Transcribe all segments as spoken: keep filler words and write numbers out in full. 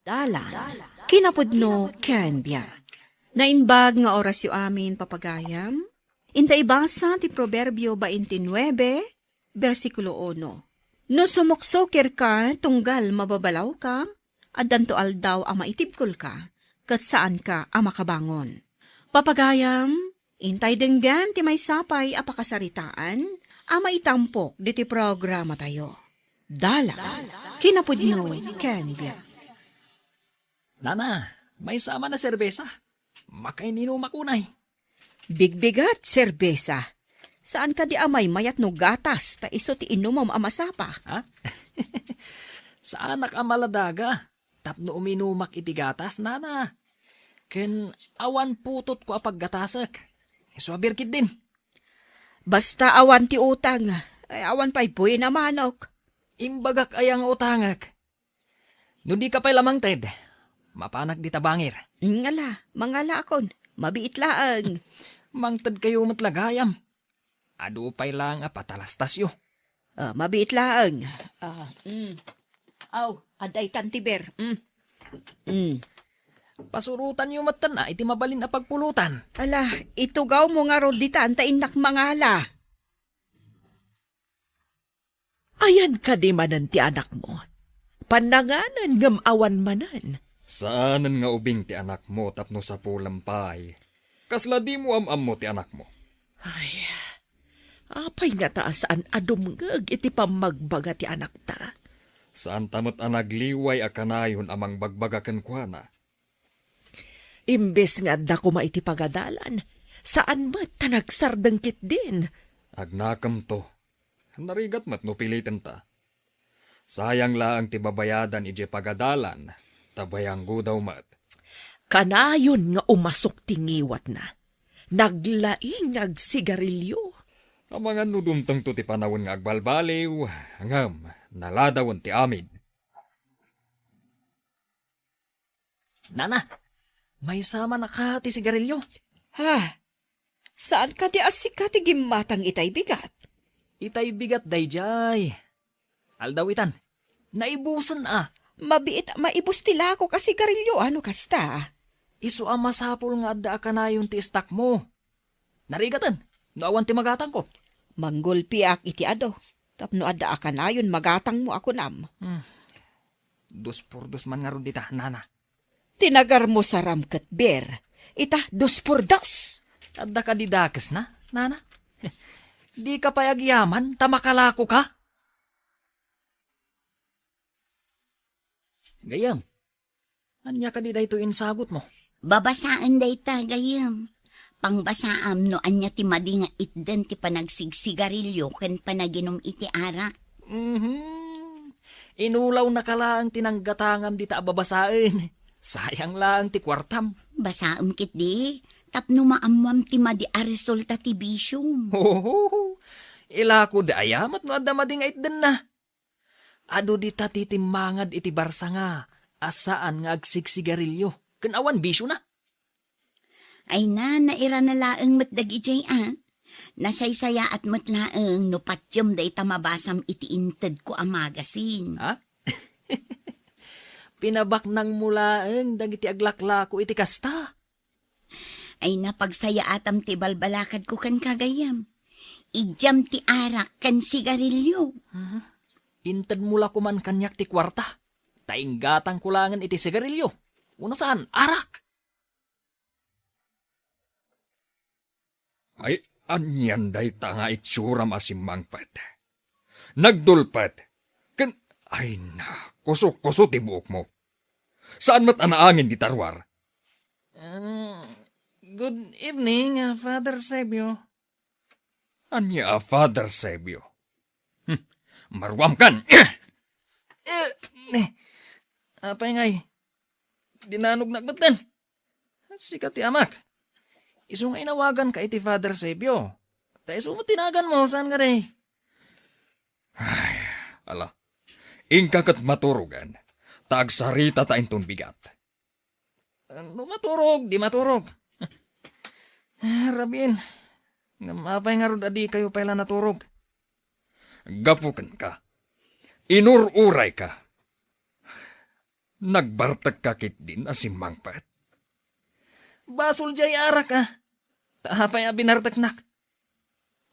Dalan, kinapudno ken biag. Naimbag nga orasyo amin, papagayam. Inta ibasa ti Proverbio twenty-nine, bersikulo uno. No sumuksukirka tunggal mababalawka, addanto aldaw a maitibkolka, ket saanka a makabangon. Papagayam, intay denggen ti maysa pay a pakasaritaan a maitampok ditoy programatayo. Dalan, kinapudno ken biag. Nana, maysa man a serbesa. Makaininumak unay. Bigbigat, serbesa. Saan kadi a maymayat no gatas, ta isu ti inumem a masapa? Ha? Saanak a maladaga tapno uminumak iti gatas, nana. Ken awan putotko a paggatasek. Isu a birkit din. Basta awan ti utang, ay, awan pay buin a manok. Imbagak aya nga utangek? No dika pay la mangted, mapanak dita bangir. Ngala, mangalaakon, mabiit laeng. Mangted kayo met la gayam. Adu pay laeng a patalastasyo. Ah, mabiit laeng. Ah, mm. Aw, adda itan ti ber. Mm. Mm. Pasurotanyo metten a iti mabalin a pagpulutan. Ala, itugawmo ngarud ditan ta innak mangala. Ayan kadi manen ti anakmo? Pannanganen ngem awan manen. Saanen nga ubing ti anakmo tapno sapulem pay. Kasla dimo am-ammo ti anakmo. Ay, apay ngata a saan a dumngeg iti pammagbaga ti anakta? Saanta met a nagliway a kanayon a mangbagbaga kenkuana. Imbes nga adda koma iti pagadalan, saan met ta nagsardeng ketdin. Agnakemto. Narigat met no pilitenta. Sayang laeng ti babayadan idiay pagadalan, ta bayanggodaw met. Kanayon nga umasok ti ngiwatna. Naglaing nga agsigarilyo. Amangan no dumtengto ti panawen nga agbalbaliw, ngem naladawen ti amin. Nana, maysa man a ka ti sigarilyo? Ha? Saan kadi a sika ti gimmatang itay bigat? Itay bigat daydiay. Aldaw itan, naibusen a. Mabiit a maibus ti lakok a sigarilyo, ano kasta? Isu a masapul nga adda a kanayon ti istakmo. Narigaten, no awan ti magatangko. Manggulpiak iti adu, tapno adda a kanayon magatangmo a kunam. Hmm. Dos por dos man ngarud dita, nana. Ti nagarmo saram ket bir, ita dos por dos. Adda kadi dakesna, nana? Dika pay agyaman ta makalakoka? Gayyem, ania kadi daytoy insagutmo? Babasaen dayta, gayyem. Pangbasaam no ania ti madi nga itden ti panagsigsigarilyo ken panaginum iti arak. Mhm. Inulawnaka laeng ti nanggatangam dita a babasaen. Sayang laeng ti kuartam. Basaem ketdi, tapno maammoam ti madi a resulta ti bisiom. Oho. Ilakod aya met no adda madi nga itdenna. Adu dita ti timmangad iti barsanga a saan nga agsigsigarilyo ken awan bisiona. Ay na, nairana laeng met dagidiay a. Nasaysayaat met laeng no patiem dayta mabasam iti intedko a magasin. Ha? Pinabaknangmo laeng dagiti aglaklako iti kasta. Ay na, pagsayaatam ti balbalakadko kenka, gayyem. Idiam ti arak ken sigarilyo. Mhm. Intedmo la koman kaniak ti kuarta, ta inggatangko laengen iti sigarilyo. Uno saan, arak. Ay, anian dayta nga itsuram a simmangpet? Nagdulpet. Ken, ay na, kuso-kuso ti buokmo. Saan met a naangin dita ruar? Ah, good evening, ah, Father Sebio. Ania a Father Sebio? Hmm, maruamkan! Eh, eh, apay ngay, dinanognak metten. Sika ti amak. Isu nga inawaganka iti Father Sebio. Ta isu met ti naganmo, saan kadi? Ay, ala. Inka ket maturogen, ta agsarita ta inton bigat. No maturog, di maturog. Ah, rabin. Ngem apay ngarud a dikayo pay la naturog? Gapu kenka. Inur-urayka. Nagbartekka ketdin a simmangpet? Basol diay arak, a. Ta apay a binarteknak?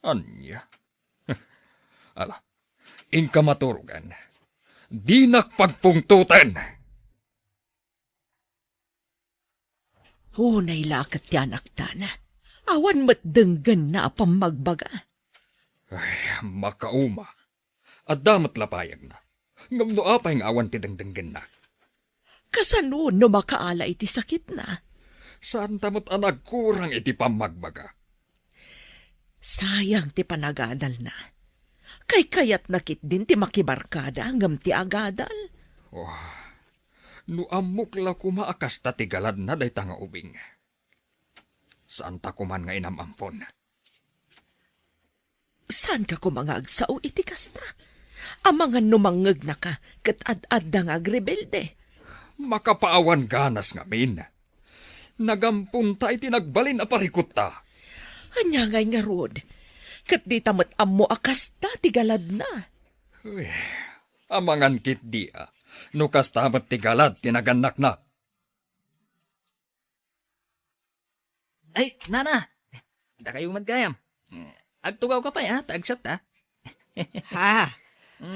Ania? Ala, inka maturogen. Dinak pagpungtoten! Unay la ket ti anaktan. Awan met denggenna a pammagbaga. Ay, makauma. Adda met la payagna. Ngem no apay nga awan ti dengdenggenna? Kasano no makaala iti sakitna? Saanta met a nagkurang iti pammagbaga. Sayang ti panagadalna. Kaykayatna ketdin ti makibarkada ngem ti agadal. Oh, no ammok la koma a kasta ti galadna dayta nga ubing. Saanta koman nga inam-ampon. Saanka koma nga agsao iti kasta? Amangan no mangngegnaka ket ad-adda nga agrebelde. Makapaawan ganas ngamin. Nagamponta iti nagbalin a parikutta. Ania ngay ngarud? Ket dita met ammo a kasta ti galadna. Uy, amangan ketdi a no kasta met ti galad ti nagannakna. Ay, nana! Dakayo met gayam. Agtugawka pay, a, ta agsiatta. Ha?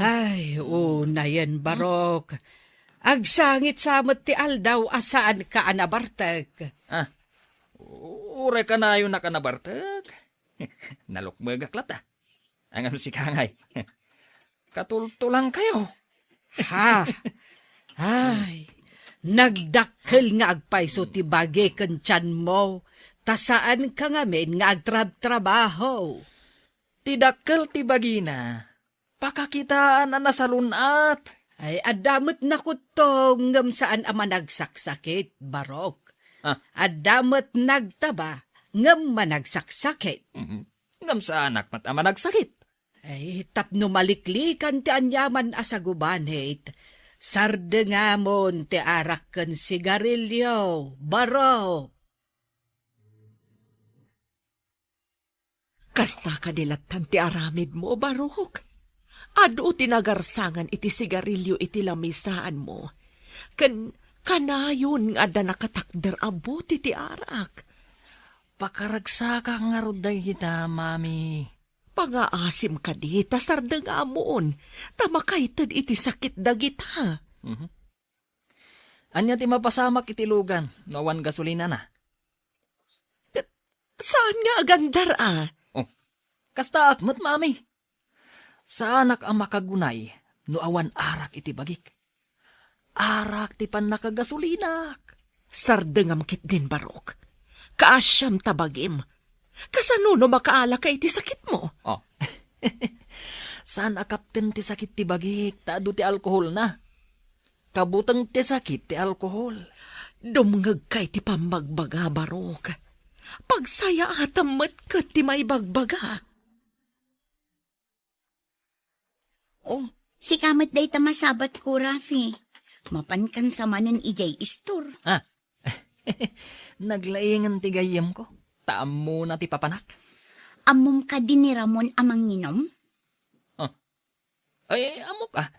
Ay, unayen, Barok. Agsangit sa met ti aldaw a saanka a nabartek. Ah, uray kanayonak a nabartek. Nalukmegak latta. Ngem sika ngay, katultulangkayo. Ha? Ay, nagdakkel nga agpayso ti bagi ken tianmo, ta saanka ngamin nga agtrabtrabaho. Ti dakkel ti bagina, pakakitaan a nasalun-at. Ay, adda met nakuttong ngem saan a managsaksakit, Barok. Ah. Adda met nagtaba ngem managsaksakit. Mhm. Ngem saanak met a managsakit. Ay, tapno maliklikan ti aniaman a sagubanit, sardengamon ti arak ken sigarilio, Barok. Kasta kadi lattan ti aramidmo, Barok? Adu ti nagarsangan iti sigarilio iti lamisaanmo, ken kanayon nga adda nakatakder a bote ti arak. Pakaragsakak ngarud dagita, Mami. Pangaasim kadi ta sardengamon, ta makaited iti sakit dagita. Mhm. Ania ti mapasamak iti lugan no awan gasolinana? Saan nga agandar a? Oh, kastaak met, Mami. Saanak a makagunay no awan arak iti bagik. Arak ti pannakagasolinaak. Sardengam ketdin, Barok. Kaasiam ta bagim. Kasano no makaalaka iti sakitmo? Oh. Saan a kapten ti sakit ti bagik ta adu ti alkoholna. Kabuteng ti sakit ti alkohol. Dumngegka iti pammagbaga, Barok. Pagsayaatam met ket ti maibagbaga. Oh, sika met dayta masabatko, Rafi. Mapankan sa manen idiay istor. Ah. Naglaingen ti gayyemko, ta ammona ti papanak. Ammom kadi ni Ramon a manginom? Ah. Ay, ammok a.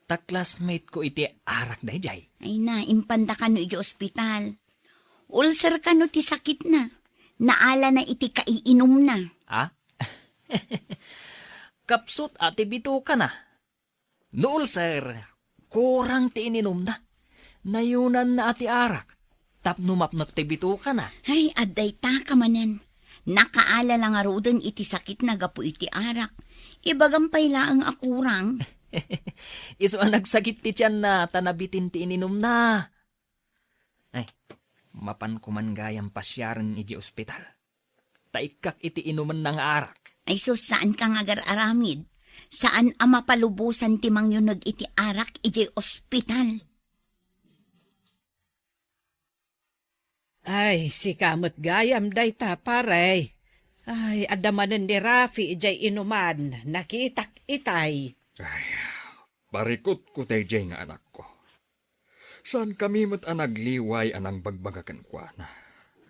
Ta classmate ko iti arak daydiay. Ay na, impanda kano iti ospital. Ulcer kano ti sakitna. Naala na iti kaiinumna. Ah? Kapsut a ti bitokana. No ulcer, kurang ti ininumna. Nayunanna a ti arak. Tapno mapnek ti bitokana. Ay, adda ita ka manen. Nakaala la ngaruden iti sakitna gapu iti arak. Ibagam pay laeng a kurang. Isu a nagsakit ti tianna ta nabitin ti ininumna. Ay, mapan koman gayam pasiaren idiay ospital. Ta ikkak iti inumenna nga arak. Ay sus, saanka nga agar-aramid. Saan a mapalubosan ti mangyuneg iti arak idiay ospital. Ay, sika met gayam dayta, pare. Ay, adda manen ni Rafi idiay inuman. Nakitak itay. Ay, parikutko daydiay nga anakko. Saankami met a nagliway a nangbagbaga kenkuana.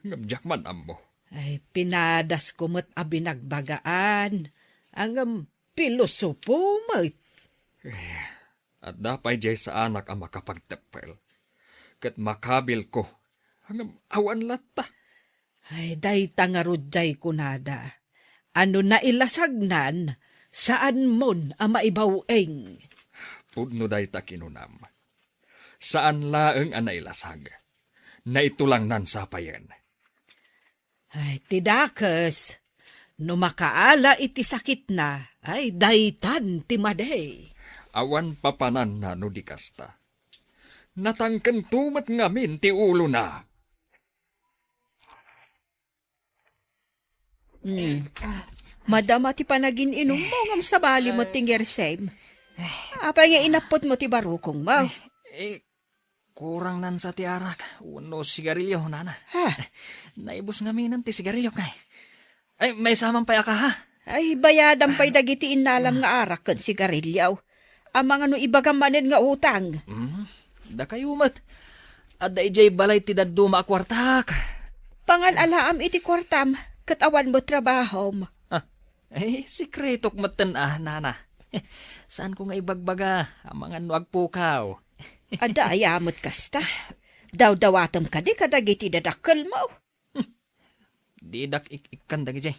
Ngem diak man ammo. Ay, pinadasko met a binagbagaan. Ngem pilosopo met. Eh, Adda pay diay saanak a makapagteppel. Ket makabilko. Ngem awan latta. Ay, dayta ngarud diay kunada, a no nailasagnan, saanmon a maibaw-eng. Pudno dayta kinunam. Saan laeng a nailasag. Naitulangnan sapayen. Ay, ti dakes, no makaala iti sakitna, ay, daytan ti madi. Awan papananna no di kasta. Natangkento met ngamin ti ulona. Hmm. Madama ti panagin-inummo ngem sabali met ti ngersem. Apay nga inapputmo ti barukongmo? Eh, kurangnan sa ti arak wenno sigarilyo, nana. Ha? Naibus ngaminen ti sigarilyo, kay. Ay, maysa man pay a kaha. Ay, bayadan pay dagiti innalam nga arak ken sigarilyo. Amangan no ibagam manen nga utang. Hmm, dakayo met. Adda idiay balay ti dadduma a kuartak. Pangal-alaam iti kuartam, ket awan met trabahom. Ah, eh, sekretok metten a, nana. Saanko nga ibagbaga, amangan no agpukaw. Adda aya met kasta. Dawdawatem kadi kadagiti dadakkelmo. Didak ik-ikkan dagiti.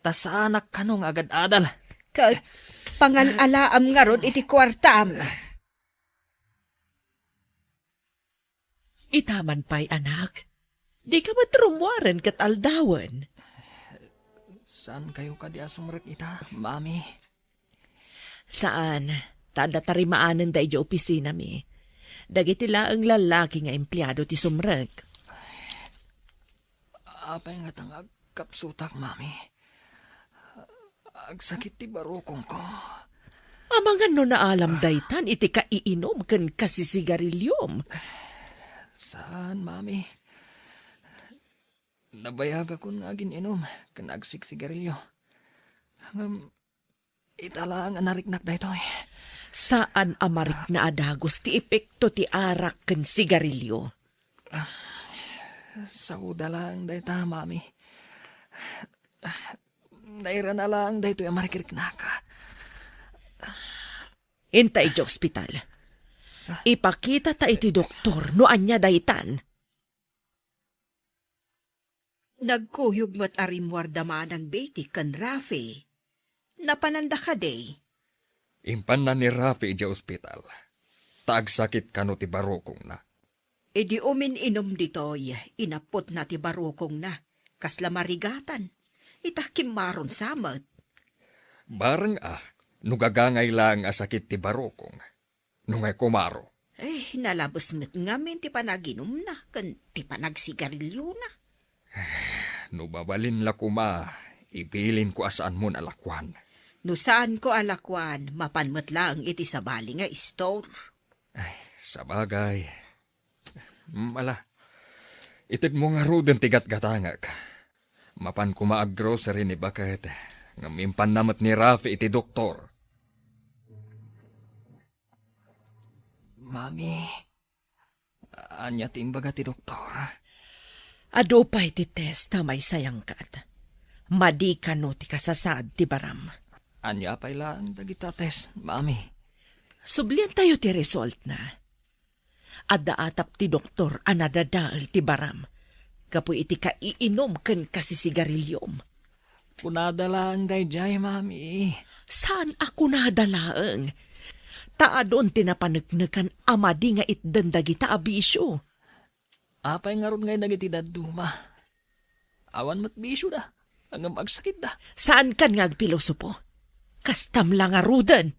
Ta saanak kano nga agad-adal. Ket pangal-alaam ngarud iti kuartam. Ita man pay, anak. Dika met rummuaren ket aldawen. Saankayo kadi a sumrek ita, Mami? Saan, ta adda tarimaanenda idiay opisinami. Dagiti laeng lallaki nga empleado ti sumrek. Apay ngata nga agkapsutak, Mami? Agsakit ti barukongko. Amangan no naalam daytan iti kaiinom ken kasisigariliom. Saan, Mami. Nabayagakon nga agin-inom ken agsiksigarilio. Ngem, ita laeng a nariknak daytoy. Saan a marikna a dagus ti epekto ti arak ken sigarilio. Saoda laeng dayta, Mami. Nairana laeng daytoy a marikriknak. Inta idiay ospital. Ipakita ta iti doktor no ania daytan. Nagkuyog met a rimmuarda manang Betty ken Rafi. Napananda kadi? Impanna ni Rafi idiay ospital, ta agsakit kano ti barukongna. Idi umin-inom ditoy, inapputna ti barukongna. Kasla marigatan. Ita kimmaron sa met. Bareng a, no gagangay laeng a sakit ti barukong. No ngay kumaro. Eh, nalabes met ngamin ti panaginumna ken ti panagsigariliona. No mabalin la koma, ibilinko a saanmon a lakuan. No saanko a lakuan, mapan met laeng iti sabali nga istor. Ay, sabagay. Mm, ala. Itedmo ngaruden ti gatgatangek. Mapan koma aggrocery ni baket, ngem impanna met ni Rafi iti doktor. Mami, ania ti imbaga ti doktor? Adu pay ti test a maisayangkat. Madi kano ti kasasaad ti baram. Ania pay laeng dagita test, Mami? Subliantayo ti resultna. Adda atap ti doktor a nadadael ti baram gapu iti kaiinom ken kasisigariliom. Kunada laeng daydiay, Mami. Saan a kunada laeng. Ta adun ti napaneknekan a madi nga itden dagita a bisio. Apay ngarud ngay dagiti dadduma? Awan met bisioda, ngem agsakitda. Saankan nga agpilosopo. Kastam la ngaruden.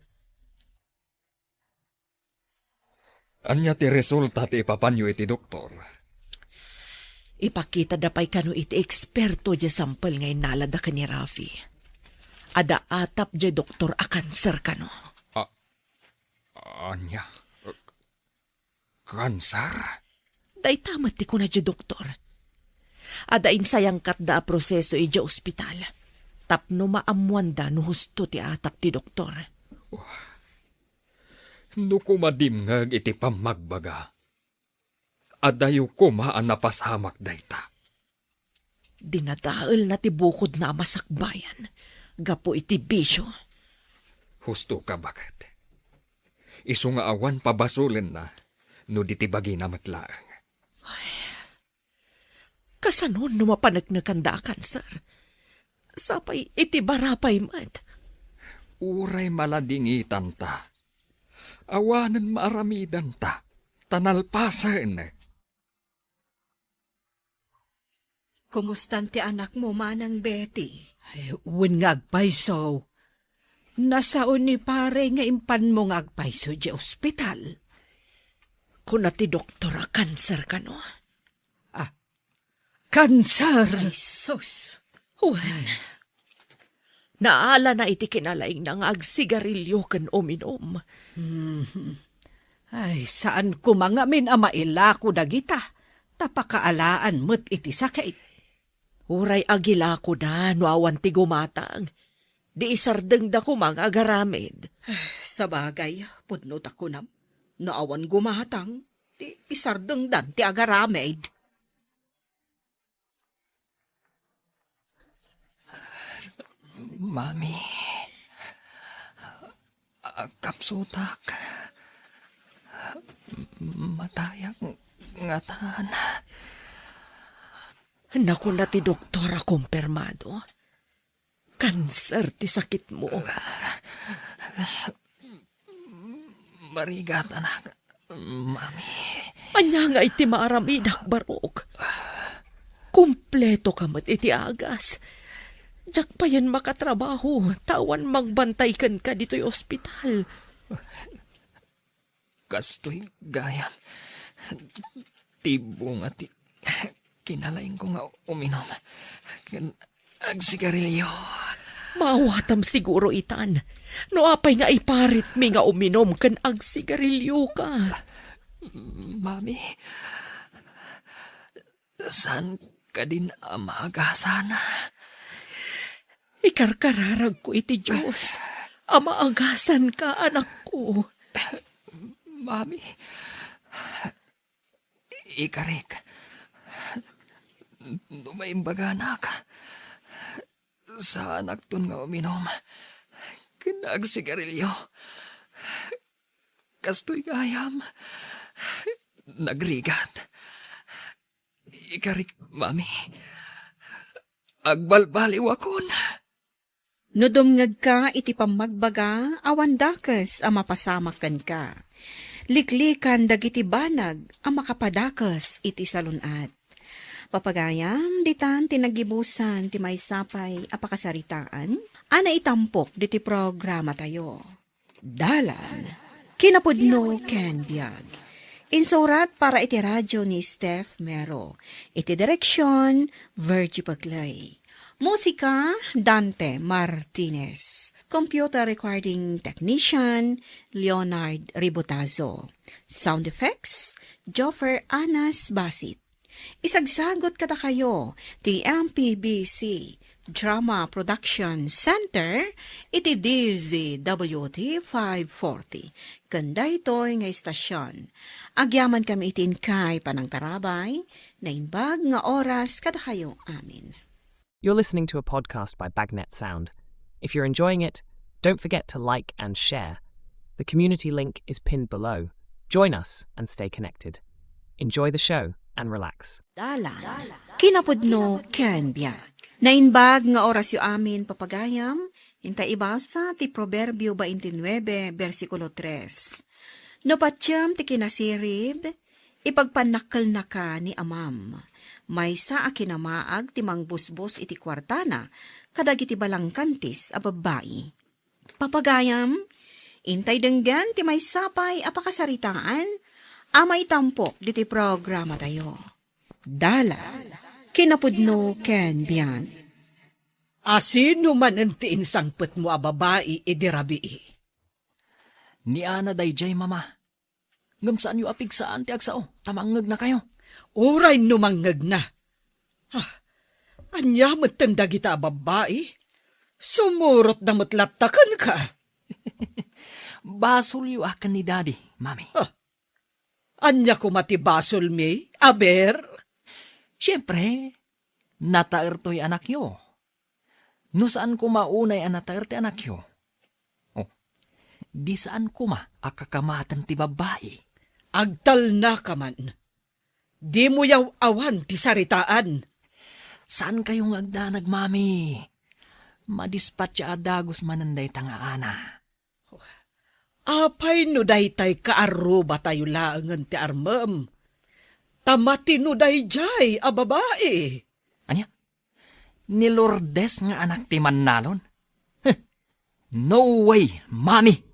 Ania ti resulta ti ipapanyo iti doktor? Ipakitada pay kano iti eksperto diay sampel nga innalada ken ni Rafi. Adda atap diay doktor a kanser kano. A-, ania? Kanser? Dayta met ti kuna diay doktor. Adda insayangkatda a proseso idiay ospital tapno maammoanda no husto ti atap ti doktor. No koma dimngeg iti pammagbaga, adayo koma a napasamak dayta. Dinadaelna ti bukodna a masakbayan gapu iti bisio. Husto ka, baket. Isu nga awan pabasolenna no di ti bagina met laeng. Kasanon no mapaneknekanda a kanser? Sapay iti barapay met. Uray maladingitanta, awanen maaramidanta, ta nalpasen. Kumustan ti anakmo, Manang Betty? Ay, wen nga agpayso. Nasao ni pare nga impanmo nga agpayso idiay ospital. Kuna ti doktor a kanser kano. Ah, kanser! Ay, sus! Wen, naalana iti kinalaingna nga agsigarilio ken uminum. Mhm. Ay, saan koma ngamin a mailako dagita, ta pakaalaan met iti sakit. Uray agilakoda no awan ti gumatang, di isardengda koma nga agaramid. Sabagay, pudno ta kunam, no awan gumatang, di isardengdan ti agaramid. Mami, agkapsutak. Matayak ngatan. Nakuna ti doktor a kumpirmado. Kanser ti sakitmo. Marigatanak, Mami. Ania ngay ti maaramidak, Barok? Kumpleto ka met iti agas. Diak payen makatrabaho, ta awan mangbantay kenka ditoy ospital. Kastoy gayam ti bunga ti kinalaingko nga uminom ken agsigarilio. Maawatam siguro itan, no apay nga iparitmi nga uminom ken agsigarilio ka. Mami, saan kadin a maagasan? Ikarkararagko iti Dios a maagasan ka, anakko. Mami, ikarik, no maimbaganak, saanakton nga uminom ken agsigarilio. Kastoy gayam, nagrigat. Ikarik, Mami. Agbalbaliwakon. No dumngegka iti pammagbaga, awan dakes a mapasamak kenka. Liklikan dagiti banag a makapadakes iti salun-at. Papagayam, ditan ti naggibusan ti maysa pay a pakasaritaan a naitampok diti programatayo. Dalan, kinapudno ken biag. Insurat para iti radio ni Steph Mero. Iti direksyon, Virgie Paclay. Musika, Dante Martinez. Computer recording technician, Leonard Ribotazo. Sound effects, Joffer Anas Basit. Isagsagut kadakayo ti M P B C Drama Production Center iti D Z W T five forty, ken daytoy nga istasion. Agyamankami iti inkay panangtarabay, naimbag nga oras kadakayo amin. You're listening to a podcast by Bagnet Sound. If you're enjoying it, don't forget to like and share. The community link is pinned below. Join us and stay connected. Enjoy the show and relax. Dalan. Kinapudno ken biag. Naimbag nga orasyo amin, papagayam, inta ibasa ti Proverbio twenty-nine, bersikulo tres. No patiem ti kinasirib, ipagpannakkelnaka ni amam. Maysa a kinamaag ti mangbusbos iti kuartana kadagiti balangkantis a babbai. Papagayam, intay denggen ti maysa pay a pakasaritaan a maitampok ditoy programatayo. Dalan, kinapudno ken biag. Asino manen ti insangpetmo a babai idi rabii? Ni Ana daydiay, Mama. Ngem saanyo a pigsaan ti agsao, ta mangngegnakayo. Uray no mangngegnaka. Ah, ania metten dagita a babbai? Sumurotda met latta kenka. Basolyo a ken ni Daddy, Mami. Ah, ania koma ti basolmi, aber? Siempre, nataertoy anakyo. No saan koma unay a nataer ti anakyo, oh, Di saan koma a kakamaten ti babbai. Agtalnaka man. Dimo yaw-awan ti saritaan. Saankayo nga agdanag, Mami. Madispatsa a dagus manen dayta nga Ana. Apay no daytay kaarrubatayo laengen ti armem? Ta matino daydiay a babai. Ania? Ni Lourdes nga anak ti mannalon? Heh, no way, Mami!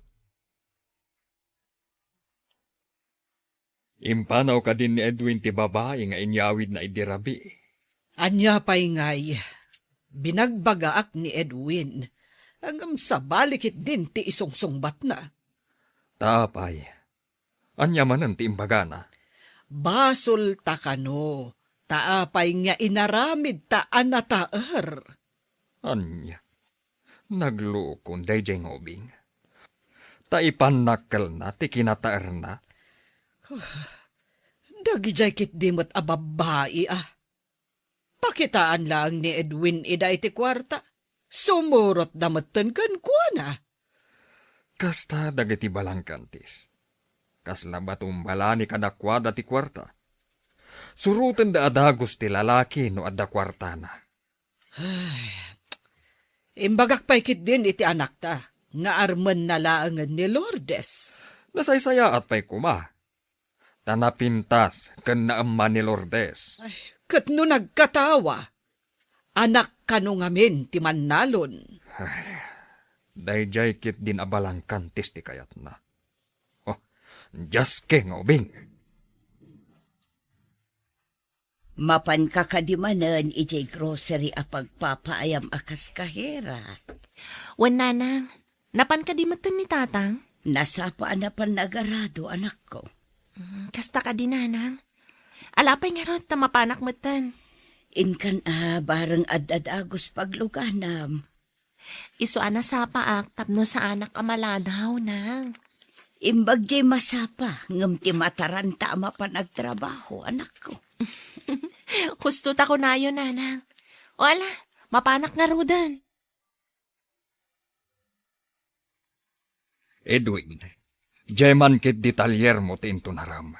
Impanaw kadin ni Edwin ti babai nga inyawidna idi rabii? Ania pay ngay, binagbagaak ni Edwin, ngem sabali ketdin ti isungsungbatna. Ta apay, ania manen ti imbagana? Basol ta kano, ta apay nga inaramidta a nataer. Ania? Naglukon daydiay nga ubing. Ta ipannakkelna ti kinataerna. Dagidiay ketdi met a babbai a. Pakitaan laeng ni Edwin ida iti kuarta. Sumurotda metten kenkuana. Kasta dagiti balangkantis. Kasla bato balani kadakuada ti kuarta. Surotenda a dagus ti lalaki no adda kuartana. Ay, imbagak pay ketdin iti anakta nga armenna laengen ni Lourdes. Nasaysayaat pay koma. Ta napintas ken naemma ni Lourdes. Ay, ket no nagkatawa, anak kano ngamin ti mannalon? Ay, daydiay ketdin a balangkantis ti kayatna. Oh, diaske nga ubing. Mapanka kadi manen idiay grocery a pagpapaayam a kas kahera? Wen, nanang. Napan kadi metten ni tatang? Nasapa a napan nga agarado, anakko. Mm, kasta kadi, nanang. Ala pay ngarud ta mapanak metten. Inkan a bareng adda dagus pagluganam. Isu a nasapaak tapno saanak a maladaw, nang. Imbag diay masapa, ngem ti mataranta a mapan agtrabaho, anakko. Husto ta kunayo, nanang. O ala, mapanak ngaruden. Edwin, diay man ketdi taliermo ti intunarem.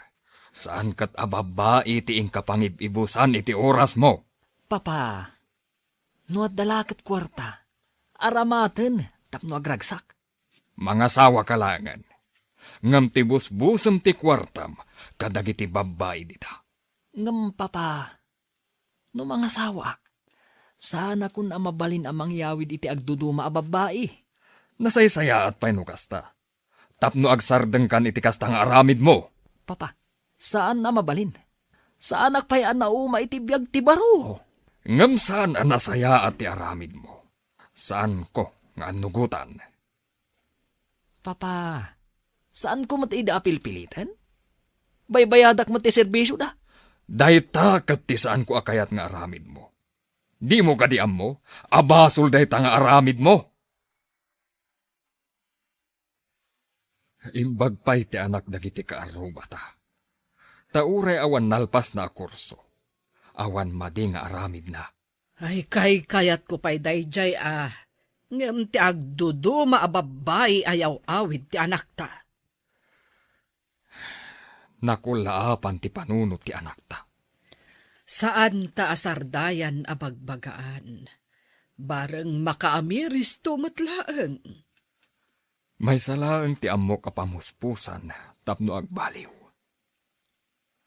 Saan ket a babbai ti inkapangib-ibusan iti orasmo. Papa, no adda la ket kuarta, aramaten tapno agragsak. Mangasawaka laengen. Ngem ti busbusem ti kuartam kadagiti babbai dita. Ngem, Papa, no mangasawaak, saanakon a mabalin a mangyawid iti agduduma a babbai. Nasaysayaat pay no kasta. Tapno agsardengkan iti kasta nga aramidmo. Papa, saan a mabalin. Saanak pay a nauma iti biag ti baro. Ngem saan a nasayaat ti aramidmo. Saanko nga annugotan. Papa, saanko met ida a pilpiliten? Baybayadak met ti serbisioda. Dayta ket ti saanko a kayat nga aramidmo. Dimo kadi ammo a basol dayta nga aramidmo? Imbag pay ti anak dagiti kaarrubata. Ta uray awan nalpasna a kurso, awan madi nga aramidna. Ay, kaykayatko pay daydiay a, ngem ti agduduma a babbai a yaw-awid ti anakta. Nakullaapan ti panunot ti anakta. Saanta a sardayan a bagbagaan. Bareng makaamiristo met laeng. Maysa laeng ti ammok a pamuspusan tapno agbaliw.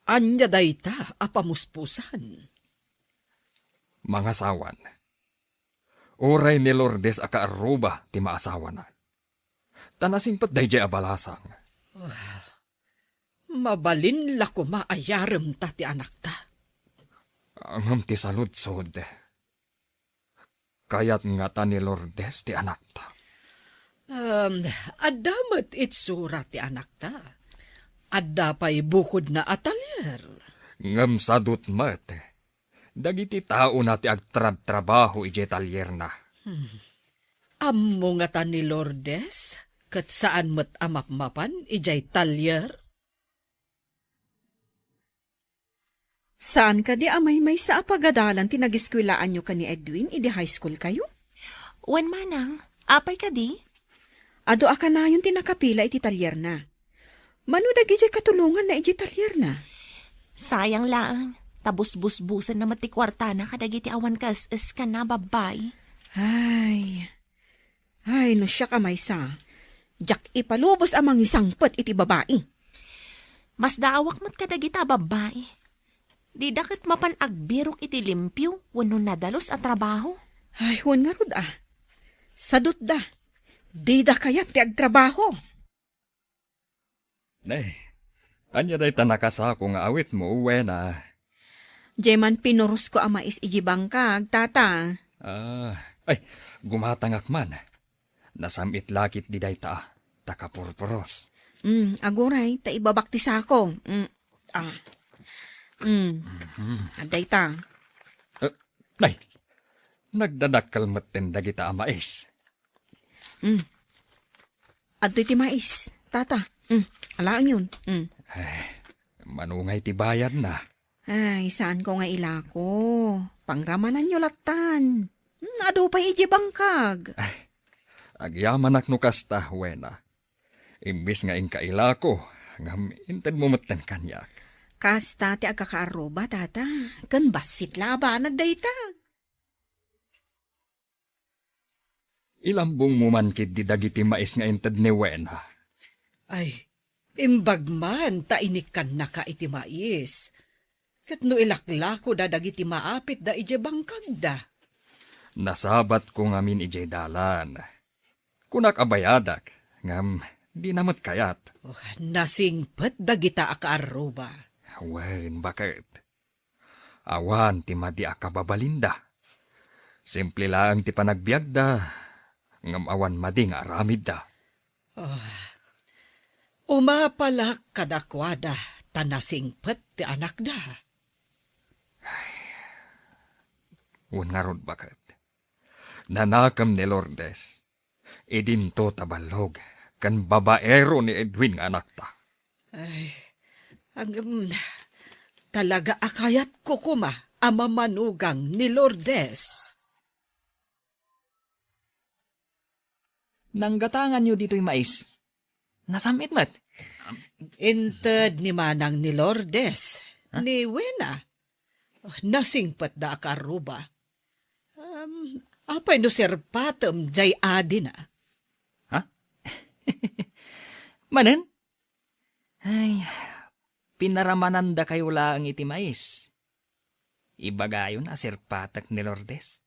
Ania dayta a pamuspusan? Mangasawan. Uray ni Lourdes a kaarruba ti maasawana. Ta nasingpet daydiay a balasang. Mabalin la koma a yaremta ti anakta. Ngem ti saludsod, kayat ngata ni Lourdes ti anakta? Em, adda met itsura ti anakta. Adda pay bukodna a talyer. Ngem sadut met, dagiti taona ti agtrabtrabaho idiay talyerna. Hmm. Ammo ngata ni Lourdes, ket saan met a mapmapan idiay talyer? Saan kadi a maymaysa a pagadalan ti nagiskuelaanyo ken ni Edwin idi high school kayo? Wen, manang, apay kadi? Adu a kanayon ti nakapila iti talierna. Mano dagidiay katulonganna idiay talierna? Sayang laeng, ta busbusbusenna met ti kuartana kadagiti awan kaes-eskanna a babbai. Ay, ay, no siak a maysa, diak ipalubos a mangisangpet iti babai. Masdaawak met kadagita a babbai. Dida ket mapan agbirok iti limpio wenno nadalus a trabaho. Ay, wen ngarud a. Sadutda. Dida kayat ti agtrabaho. Ne, ania dayta nakasako nga awitmo, Wena? Diay man pinurosko a mais idiay bangkag, tata. Ah, ay, gumatangak man. Nasam-it la ketdi dayta, ta kapurpuros. Mm, aguray, ta ibabak ti sako. Mm, ah. Mm. Mhm. Adda ita. Eh, nay, nagdadakkel metten dagita a mais. Mm. Adtoy ti mais, tata. Mm. Alaenyon. Mm. Eh, mano ngay ti bayadna? Ay, saanko nga ilako. Pangramananyo lattan. Mm, adu pay idiay bangkag. Ay, agyamanak no kasta, Wena. Imbes nga inka ilako, ngem intedmo metten kaniak. Kasta ti agkakaarruba, tata. Ken bassit la a banag dayta. Ilambongmo man ketdi dagiti mais nga inted ni Wena. Ay, imbag man ta inikkannaka iti mais. Ket no ilaklakoda dagiti maapitda idiay bangkagda. Nasabatko ngamin idiay dalan. Kunak a bayadak, ngem dina met kayat. Oh, nasingpet dagita a kaarruba. Wen, baket. Awan ti madi a kababalinda. Simple laeng ti panagbiagda, ngem awan madi nga aramidda. Ah, umapalak kadakuada ta nasingpet ti anakda. Wen ngarud, baket. Nanakem ni Lourdes. Idinto ta ballog ken babaero ni Edwin nga anakta. Ay, agem, talaga a kayatko koma a mamanugang ni Lourdes. Nanggatanganyo ditoy mais. Nasam-it met. Inted ni manang ni Lourdes, Ha? ni Wena. Nasingpetda a kaarruba. Um, apay no sirpatem jay adina? Ha? Manen? Ay, pinaramanandakayo laeng iti mais. Ibagayon a sirpatek ni Lourdes.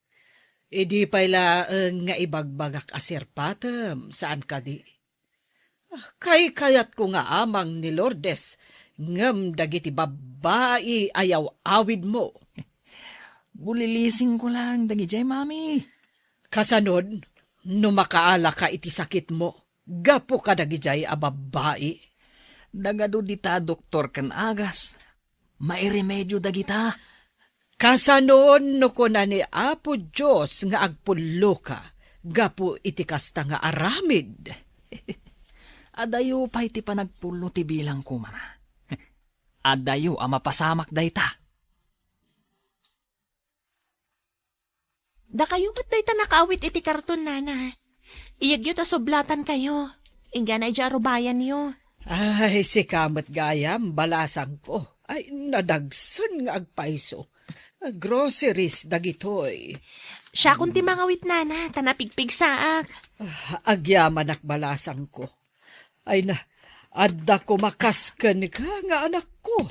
Idi pay laeng nga ibagbagak a sirpatem, saan kadi? Ah, kaykayatko nga amang ni Lourdes, ngem dagiti babbai a yaw-awidmo. Gulilisingko laeng dagidiay, Mami. Kasanon, no makaalaka iti sakitmo, gapu kadagidiay a babbai? Nagadu dita doktor ken agas. Mairemedio dagita. Kasanon no kuna ni Apo Dios nga agpulloka gapu iti kasta nga aramid? Adayo pay ti panagpullo ti bilangko, Mama. Adayo a mapasamak dayta. Dakayo met dayta nakaawit iti karton, Nana. Iyegyo ta sublatankayo. Inggana idiay arubayanyo. Ay, sika met gayam, balasangko. Ay, nadagsen nga agpayso. Groceries dagitoy. Siakon ti mangawit, Nana, ta napigpigsaak. Ah, agyamanak, balasangko. Ay na, adda koma kas kenka nga anakko.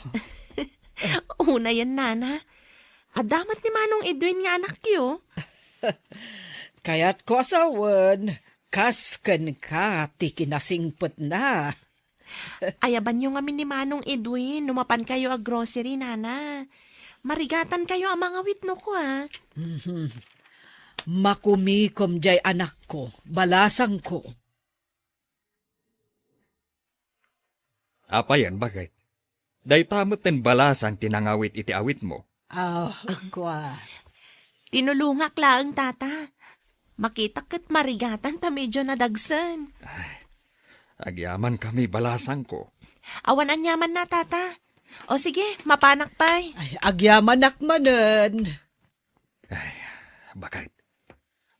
Unayen, Nana. Adda met ni Manong Edwin nga anakyo. Kayatko a sawen, kas kenka ti kinasingpetna. Ayabanyo ngamin ni Manong Edwin no mapankayo a grocery, Nana. Marigatankayo a mangawit no kua. Mhm. Makumikom jay anakko, balasangko. Apayen, baket? Dayta met ten balasang ti nangawit iti awitmo. Ah, kua. Tinulongak laeng, Tata. Makitak ket marigatan ta medyo nadagsen. Ay, agyamankami, balasangko. Awan aniamanna, Tata. O sige, mapanak pay. Ay, agyamanak manen. Ay, baket?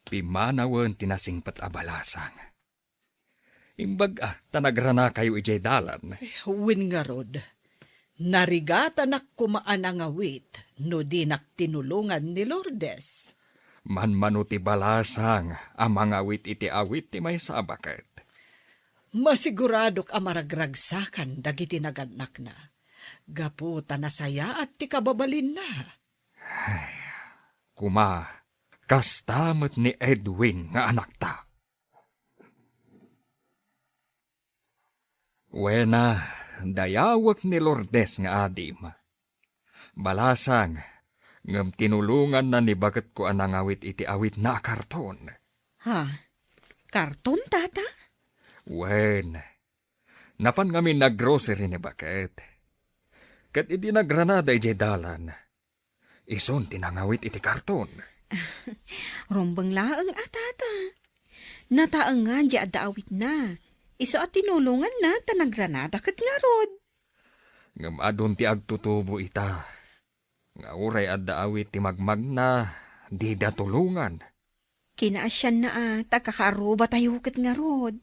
Pimanawen ti nasingpet a balasang. Imbag-a ta nagranakayo idiay dalan. Wen ngarud, narigatanak koma a nangawit no dinak tinulongan ni Lourdes. Manmano ti balasang a mangawit iti awit ti maysa a baket. Masiguradok a maragragsakan dagiti nagannakna, gapu ta nasayaat ti kababalinna. Kuma, kasta met ni Edwin nga anakta. Wena, dayawek ni Lourdes nga adim. Balasang, ngem tinulonganna ni baketko a nangawit iti awitna a karton. Ha? Karton, tata? Wen, napan ngamin naggrocery ni baket. Ket idi nagranada idiay dalan, isun ti nangawit iti karton. Rumbeng laeng a, tata. Nataengan di adda awitna. Isu a tinulonganna ta nagranada ket ngarud. Ngem adun ti agtutubo ita, nga uray adda awit ti magmagna, dida tulongan. Kinaasianna a ta kakaarrubatayo ket ngarud.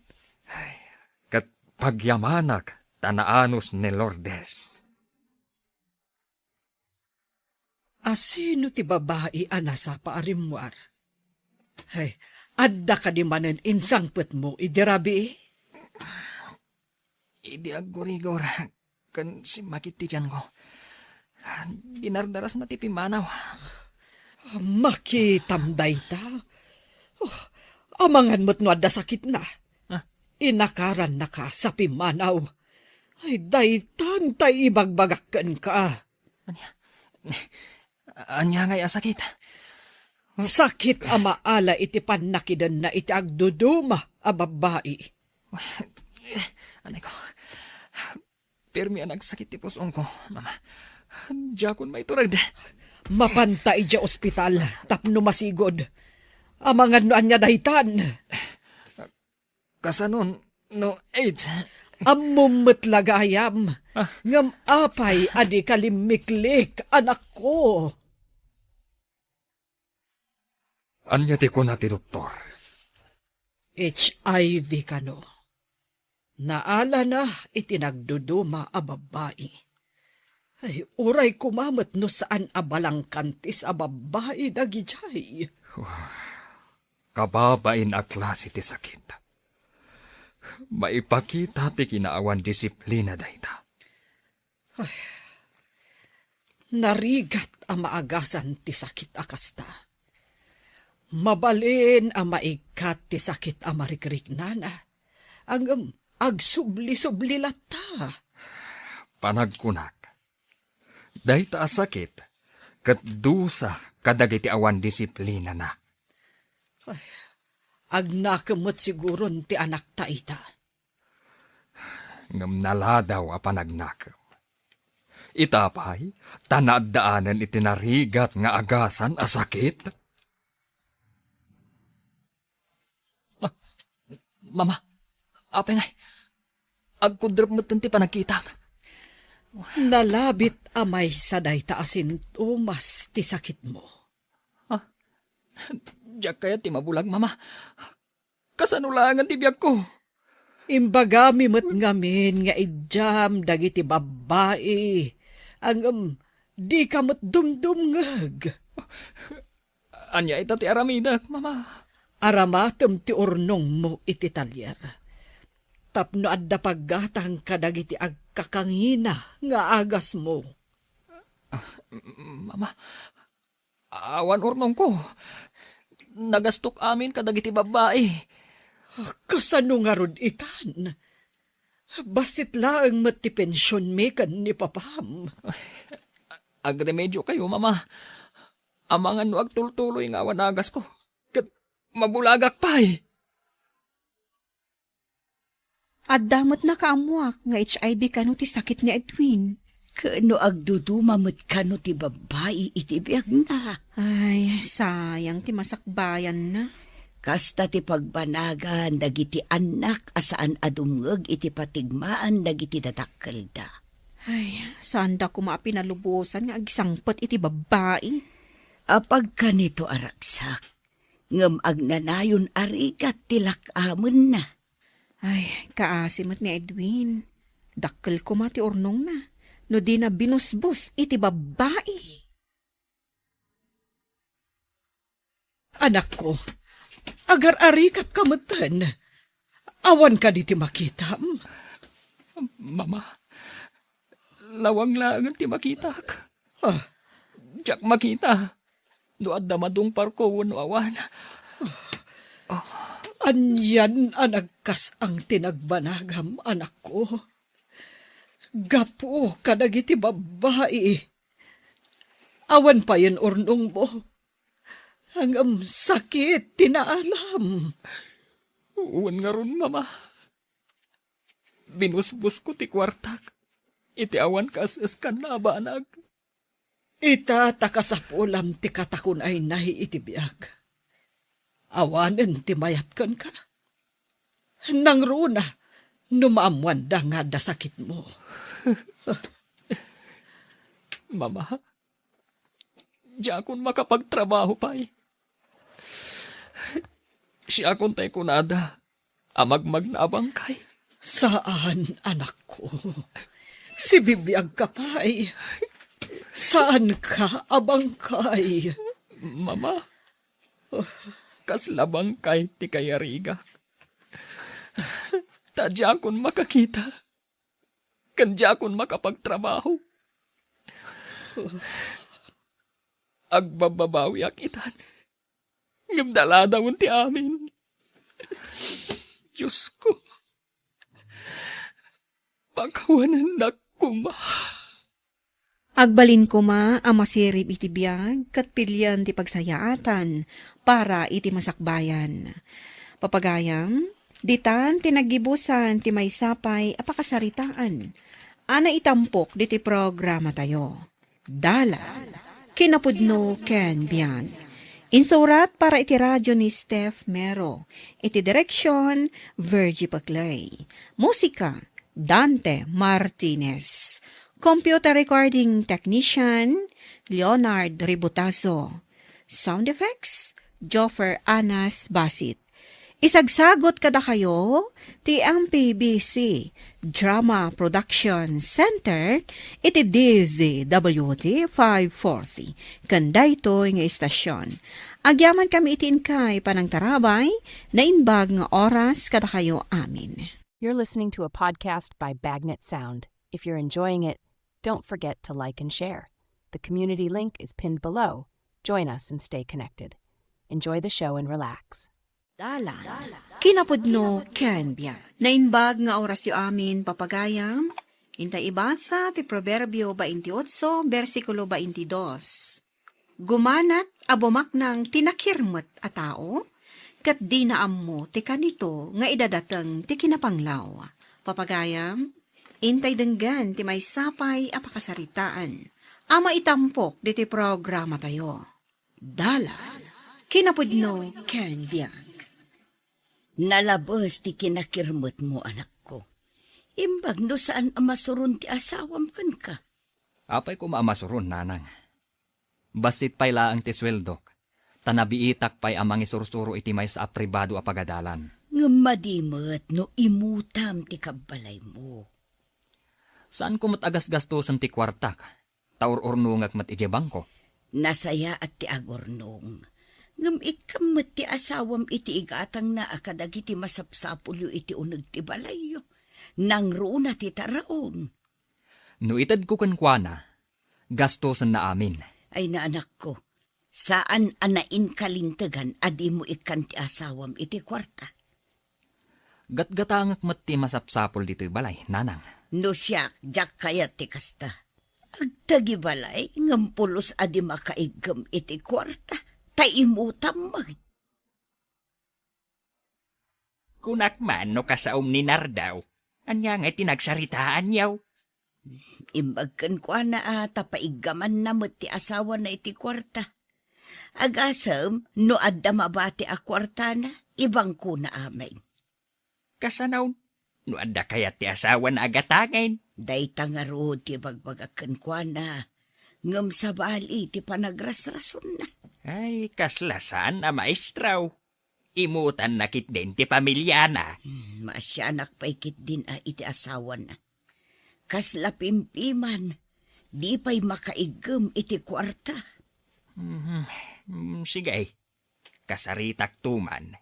Ket pagyamanak ta naanus ni Lourdes. Asino ti babai a nasapa a rimmuar? Hay, adda kadi manen insangpetmo idi rabii? Idi aggurigor ken simmakit ti tianko, dinardarasna ti pimmanaw. Makitam dayta? Oh, amangan met no adda sakitna. Ah. Inakarannaka sa pimmanaw. Ay, daytan tay ibagbagak kenka. Ania? Ania ngay a sakit? Sakit a maala iti pannakidenna iti agduduma a babbai. Anay ko, permi a nagsakit ti pus-ongko, Mama. Diakon maitured. Mapanta idiay ospital tapno masigud. Amangan no ania daytan. Kasanon no AIDS? Ammom met la gayam. Ah. Ngem apay a dika limmiklik, anakko? Ania ti kuna ti doktor? H I V kano. Naalana iti nagduduma a babbai. Ay, uray koma met no saan a balangkantis a babbai dagidiay. Kababain a klase ti sakit. Maipakita ti kinaawan disiplina dayta. Ay, narigat a maagasan ti sakit a kasta. Mabalin a maikkat ti sakit a marikriknana, ngem agsubli-subli latta. Panagkunak, dayta a sakit ket dusa kadagiti awan disiplinana. Ay, agnakem met siguron ti anakta ita. Ngem naladaw a panagnakem. Ita pay, ta naaddaanen iti narigat nga agasan a sakit. Ma-, Mama, apay ngay, agkudrep metten ti panagkitak. Nalabit a maysa dayta a sintomas ti sakitmo. Ah, diak kayat ti mabulag, Mama. Kasano laengen ti biagko? Imbagami met ngamin nga idiam dagiti babbai, ngem dika met dumdumngeg. Ania ita ti aramidek, Mama? Aramatem ti urnongmo iti talyer. Tapno adda paggatang kadagiti agkakangina nga agasmo. Ah, Mama, awan urnongko. Nagastok amin kadagiti babbai. Kasano ngarud itan? Bassit laeng met ti pensionmi ken ni papam. Agremediokayo, Mama. Amangan no agtultuloy nga awan agasko, ket mabulagak pay. Adda met nakaammoak nga H I V kano ti sakit ni Edwin. Ket no agduduma met kano ti babbai iti biagna? Ay, sayang ti masakbayanna. Kasta ti pagbanagan dagiti annak a saan a dumngeg iti patigmaan dagiti dadakkelda. Ay, saanda koma a pinalubosan nga agsangpet iti babbai. Apagkanito a ragsak, ngem agnanayon a rigat ti lak-amenna. Ay, kaasi met ni Edwin. Dakkel koma ti urnongna no dina binusbos iti babbai. Anakko, agar-arikapka metten. Awan kadi ti makitam? Mama, lawang laengen ti makitak. Ah. Diak makita no adda madungparko wenno awan. Anian a nagkas-ang ti nagbanagam, anakko. Gapu kadagiti babbai, awan payen urnongmo. Ngem sakit ti naalam. Wen ngarud, Mama. Binusbosko ti kuartak iti awan kaes-eskanna a banag. Ita ta kasapulam ti katakunaynay iti biag. Awanen ti mayat kenka. Nangruna no maammoanda nga adda sakitmo. Mama, diakon makapagtrabaho pay. Siakon tay kunada a magmagna a bangkay. Saan, anakko. Sibibiagka pay. Saanka a bangkay. Mama, kasla bangkay ti kayarigak. Ta diakon makakita. Ken diakon makapagtrabaho. Agbabbabawiak itan. Ngem daladawen ti amin. Diosko, pakawanennak koma. Agbalin koma a masirib iti biag ket pilian ti pagsayaatan para iti masakbayan. Papagayam, ditan ti naggibusan ti maysa pay a pakasaritaan a naitampok ditoy programatayo. Dalan, kinapudno ken biag. Insurat para iti radio ni Steph Mero. Iti direksyon, Virgie Paclay. Musika, Dante Martinez. Computer recording technician, Leonard Ributazo. Sound effects, Joffer Anas Basit. Isagsagot kadakayo ti M P B C Drama Production Center iti D Z W T five forty ken daytoy nga istasyon. Agyamankami iti inkay panangtarabay, naimbag nga oras kadakayo amin. You're listening to a podcast by Bagnet Sound. If you're enjoying it, don't forget to like and share. The community link is pinned below. Join us and stay connected. Enjoy the show and relax. Dalan, kinapudno ken biag. Naimbag nga orasyo amin, papagayam. Inta ibasa ti Proverbio baintiotso, bersikulo baintidos. Gumanat a bumaknang ti nakirmet a tao, ket dina ammo ti kanito nga idadateng ti kinapanglaw. Papagayam, intay denggen ti maysa pay a pakasaritaan a maitampok ditoy programatayo. Dalan, kinapudno ken biag. Nalabes ti kinakirmetmo, anakko. Imbag no saan a masuron ti asawam kenka. Apay koma a masuron, nanang? Bassit pay laeng ti sueldok, ta nabiitak pay a mangisursuro iti maysa a pribado a pagadalan. Ngem madi met no imutam ti kabbalaymo. Saanko met a gasgastosen ti kuartak, ta ur-urnongek met idiay bangko. Nasayaat ti agurnong. Ngem ikkam met ti asawam iti igatangna a kadagiti masapsapulyo iti uneg ti balayyo. Nangruna ti taraon. No itedko kenkuana, gastosenna amin. Ay, naanakko, saan a nainkalintegan a dimo ikkan ti asawam iti kuarta. Gatgatangek met ti masapsapul ditoy balay, nanang. No siak, diak kayat ti kasta. Agtagibalay, ngem pulos a di makaiggem iti kuarta, ta imutam met. Kunak man no kasaom ni Nardaw. Ania ngay ti nagsaritaanyo? Imbag kenkuana a ta paiggamanna met ti asawana iti kuarta. Agasem, no adda mabati a kuartana, ibangkona amin. Kasano? No adda kayat ti asawana a gatangen? Dayta ngarud ti ibagbagak kenkuana, ngem sabali ti panagrasrasonna. Ay, kasla saan a maestro. Imutanna ketdin ti pamiliana. Hmm, maasianak pay ketdin a iti asawana. Kasla pimpiman, di pay makaiggem iti kuarta. Mhm. Mm, sige. Kasaritakto man.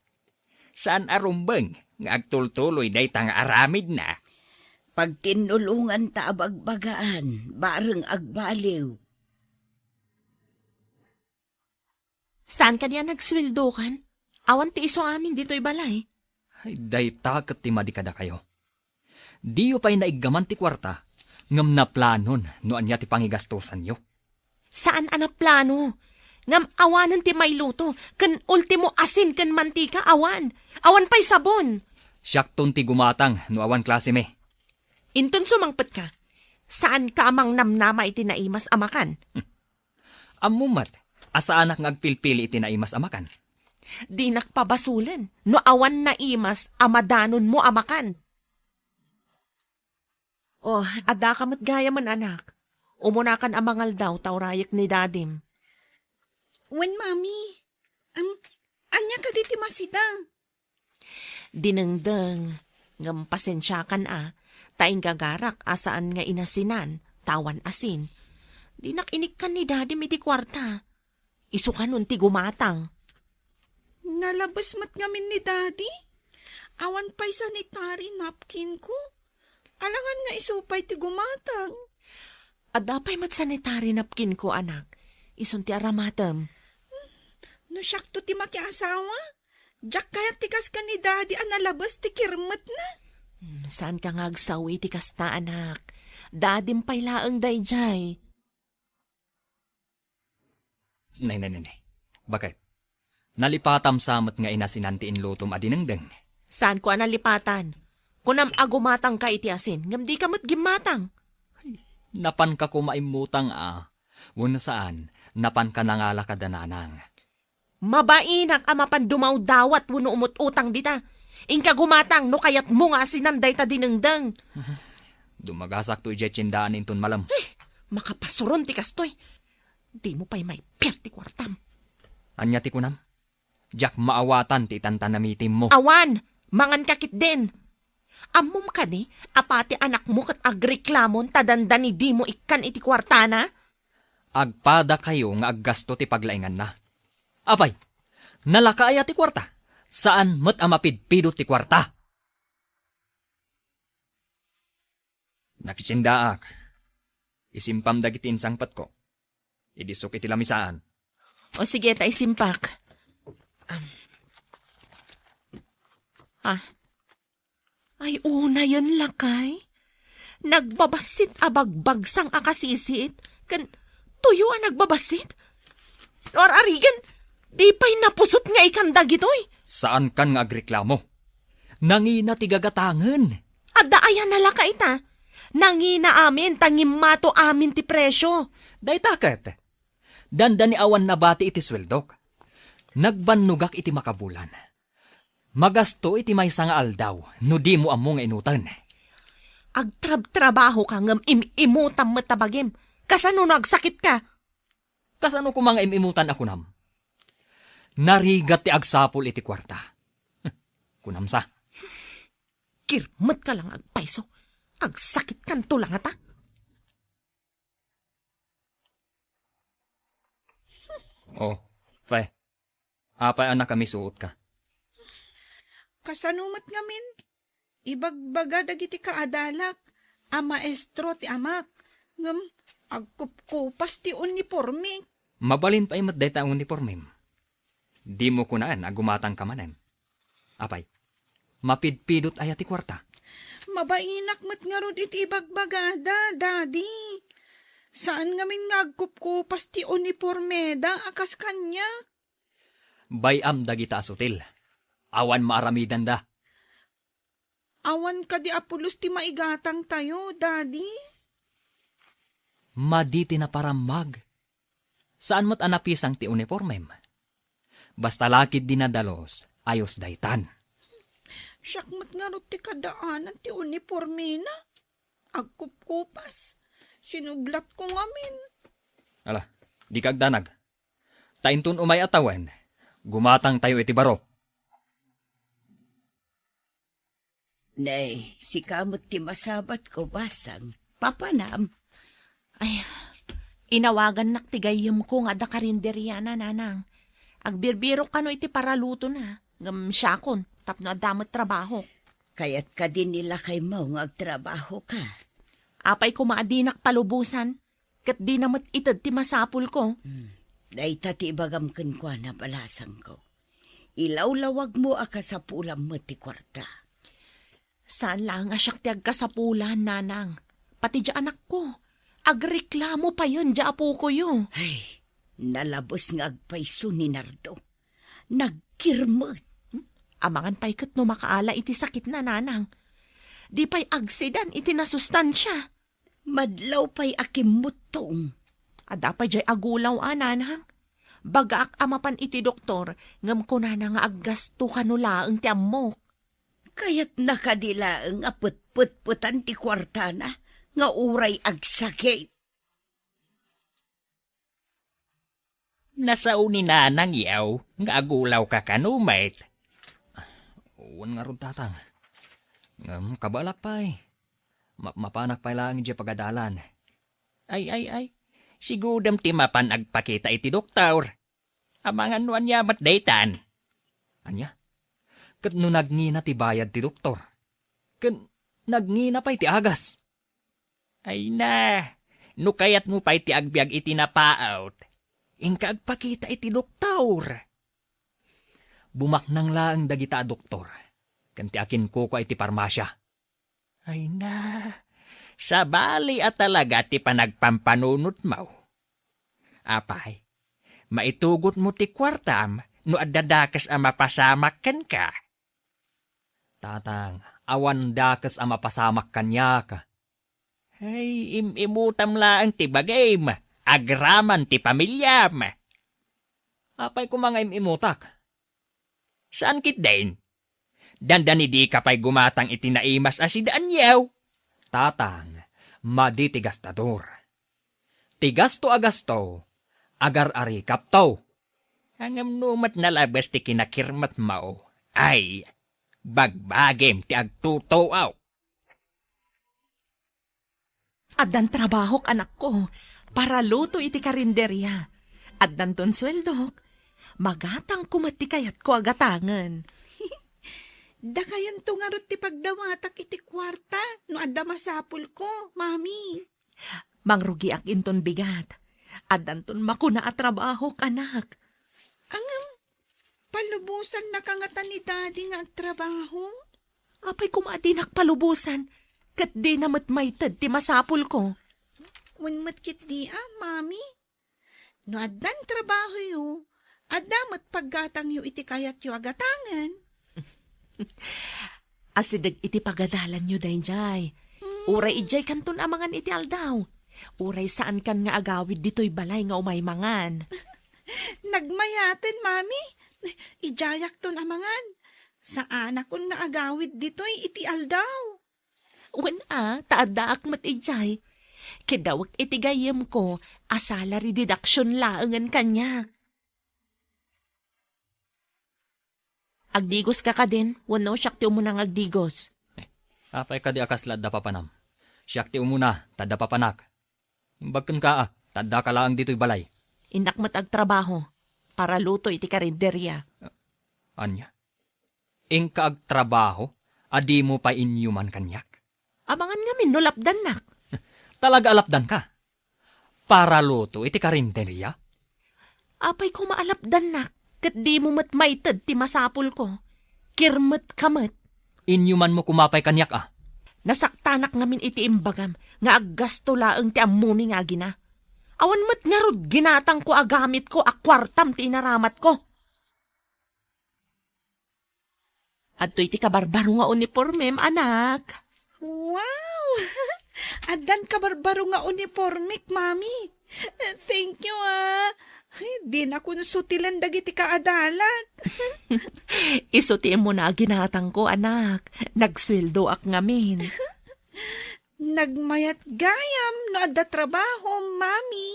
Saan a rumbeng nga agtultuloy dayta nga aramidna. Pagtinnulonganta a bagbagaan, bareng agbaliw. Saan kadi a nagsueldokan? Awan ti isu amin ditoy balay. Ay, dayta ket ti madi kadakayo. Diyo pay naiggaman ti kuarta, ngem naplanon no ania ti pangigastosanyo. Saan a naplano. Ngem awanen ti mailuto, ken ultimo asin ken mantika, awan. Awan pay sabon. Siakton ti gumatang no awan klasemi. Inton sumangpetka, saanka a mangnamnama iti naimas a makan. Ammom met a saanak nga agpilpili iti naimas a makan. Dinak pabasolen no awan naimas a madanonmo a makan. Oh, addaka met gayamen, anak. Umunakan a mangaldaw ta urayek ni dadim. Wen, Mami. Am, ania kadi ti masida? Dinengdeng, ngem pasensiakan a, ta inggagarak a saan nga inasinan, ta awan asin. Dinak inikkan ni dadim iti kuarta. Isu kanon ti gumatang. Nalabes met ngamin ni Daddy. Awan pay sanitary napkin ko. Alangan nga isu pay ti gumatang. Adda pay met sanitary napkin ko, anak. Isun ti aramatem. No siakto ti makiasawa, diak kayat ti kas ken ni Daddy a nalabes ti kirmetna. Hmm, saanka nga agsawi iti kasta, anak. Dadim pay laeng daydiay. Nay, nay, nay, nay. Bakit? Nalipatam sa met nga inasinan ti inlutom a dinengdeng. Saanko a nalipatan? Kunam a gumatangka iti asin, ngem dika met gimmatang. Ay, napanka koma immutang a. Wenno saan, napanka nangala kada nanang. Mabainak a mapan dumawdawat wenno umut-utang dita. Inka gumatang no kayatmo nga asinan dayta dinengdeng. Dumagasakto idiay tiendaan inton malem. Eh, makapasuron ti kastoy. Dimo pay maipier ti kuartam. Ania ti kunam? Diak maawatan ti itantanamitimmo. Awan! Manganka ketdin! Ammom kadi a pati anakmo ket agreklamon ta dandani dimo ikkan iti kuartana? Agpadakayo nga aggasto ti paglainganna. Apay, nalaka aya ti kuarta? Saan met a mapidpidot ti kuarta. Nakitiendaak. Isimpam dagiti insangpetko. Idi isuk iti lamisaan. O sige, ta isimpak. Am. Ah. Ay, unayen, lakay. Nagbabassit a bagbagsang a kasisiit, ken tuyo a nagbabassit. No ar-arigen, di pay napusot nga ikan dagitoy. Saankan nga agreklamo. Nangina ti gagatangen. Adda aya nalaka ita? Nangina amin ta ngimmato amin ti presio. Dayta ket, dandani awan nabati iti sueldok. Nagbannogak iti makabulan. Magasto iti maysa nga aldaw no dimo ammo nga inuten. Agtrabtrabahoka ngem im-imutam met ta bagim. Kasano no agsakitka? Kasano koma nga im-imutan a kunam? Narigat ti agsapul iti kuarta. Kunam sa. Kirmetka la nga agpayso. Agsakitkanto la ngata. Oh, Fe. Apay a nakamisuotka? Kasano met ngamin? Ibagbaga dagiti kaadalak a maestro ti amak, ngem agkupkupas ti uniformek. Mabalin pay met dayta a uniformem. Dimo kunaen a gumatangka manen. Apay, mapidpidot aya ti kuarta? Mabainak met ngarud iti ibagbagada, Daddy. Saan ngamin nga agkupkupas ti uniformeda a kas kaniak. Bay-am dagita a sutil. Awan maaramidanda. Awan kadi a pulos ti maigatangtayo, Daddy? Madi ti naparammag. Saan met a napisang ti unipormem. Basta lakid dinadalus, ayos daytan. Siak met ngarud ti kadaanan ti unipormena. Agkupkupas. Sinublatko ngamin. Ala, dika agdanag. Ta inton umay a tawen, gumatangtayo iti baro. Nay, sika met ti masabatko, basang. Papanam. Ay, inawagannak ti gayyemko nga adda karinderiana, nanang. Agbirbirok kano iti paralutona, ngem siakon, tapno adda met trabahok. Kayat kadi ni lakaymo nga agtrabahoka? Apay koma a dinak palubosan, ket dina met ited ti masapulko. Hmm. Dayta ti ibagam kenkuana, balasangko. Ilawlawagmo a kasapulam met ti kuarta. Saan laeng a siak ti agkasapulan, nanang. Pati diay anakko, agreklamo payen diay apokoyo. Ay, nalabes nga agpayso ni Nardo. Nagkirmet. Amangan pay ket no makaala iti sakitna, nanang. Di pay agsidan iti nasustansia. Madlaw pay a kimmuttong. Adda pay diay agulaw a, nanang. Bagaak a mapan iti doktor, ngem kunana nga aggasto kano laeng ti ammok. Kayatna kadi laeng a petpetpetan ti kuartana nga uray agsakit? Nasao ni nanang yaw nga agulawka kano met. Wen ngarud, tatang. Ngem kabaelak pay. Ma-, mapanak pay laeng idiay pagadalan. Ay, ay, ay. Sigudem ti mapan agpakita iti doktor. Amangan no ania met daytan. Ania? Ket no nagngina ti bayad ti doktor? Ken nagngina pay ti agas? Ay na, no kayatmo pay ti agbiag iti napaut, inka agpakita iti doktor. Bumaknang laeng dagita a doktor, ken ti akinkukua iti parmasia. Ay na, sabali a talaga ti panagpampanunotmo. Apay, maitugotmo ti kuartam no adda dakes a mapasamak kenka? Tatang, awan dakes a mapasamak kaniak. Ay, im-imutam laeng ti bagim, agraman ti pamiliam. Apay koma nga im-imutak? Saan ketdin? Dandani dika pay gumatang iti naimas a sida aniaw. Tatang, madi ti gastador. Ti gasto a gasto, agar-arikapto. Ngem no met nalabes ti kinakirmetmo, ay, bagbagim ti agtutuaw. Addan trabahok, anakko, para luto iti karinderia. Addanton sueldok. Magatangko met ti kayatko a gatangen. Dakayonto ngarud ti pagdawatak iti kuarta no adda masapulko, Mami. Mangrugiak inton bigat. Addanton makuna a trabahok, anak. Ngem, palubosannaka ngata ni Daddy nga agtrabaho? Apay koma a dinak palubosan, ket dina met maited ti masapulko. Wen met ketdi a, Mami. No addan trabahoyo, adda met paggatangyo iti kayatyo a gatangen. Asideg iti pagadalanyo daydiay. Mm. Uray idiay kanton amangan iti aldaw. Uray saankan nga agawid ditoy balay nga umay mangan. Nagmayaten, Mami. Idiayakton amangan. Saanakon nga agawid ditoy iti aldaw. Wen a, ta addaak met idiay. Kiddawek iti gayyemko a salary deduction laengen kaniak. Agdigoska kadin, wenno siak ti umuna nga agdigos? Eh, apay kadi a kasla adda papanam? Siak ti umuna, ta adda papanak. Imbag kenka a, ta addaka laeng ditoy balay. Innak met agtrabaho, para luto iti karinderia. Ania? Inka agtrabaho a dimo pay inyuman kaniak? Amangan ngamin no lapdannak. Talaga a lapdanka? Para luto iti karinderia? Apay koma a lapdannak, ket dimo met maited ti masapulko. Kirmetka met. Inyumanmo koma pay kaniak a. Nasaktanak ngamin iti imbagam nga aggasto laeng ti ammomi nga agina. Awan met ngarud ginatangko a gamitko a kuartam ti inaramatko. Adtoy ti kabarbaro nga unipormem, anak. Wow! Addan kabarbaro nga unipormek, Mami. Thank you, ah. Ay, dinakon sutilen dagiti kaadalak. Isu ti immuna a ginatangko, anak. Nagsueldoak ngamin. Nagmayat gayam no adda trabahom, Mami.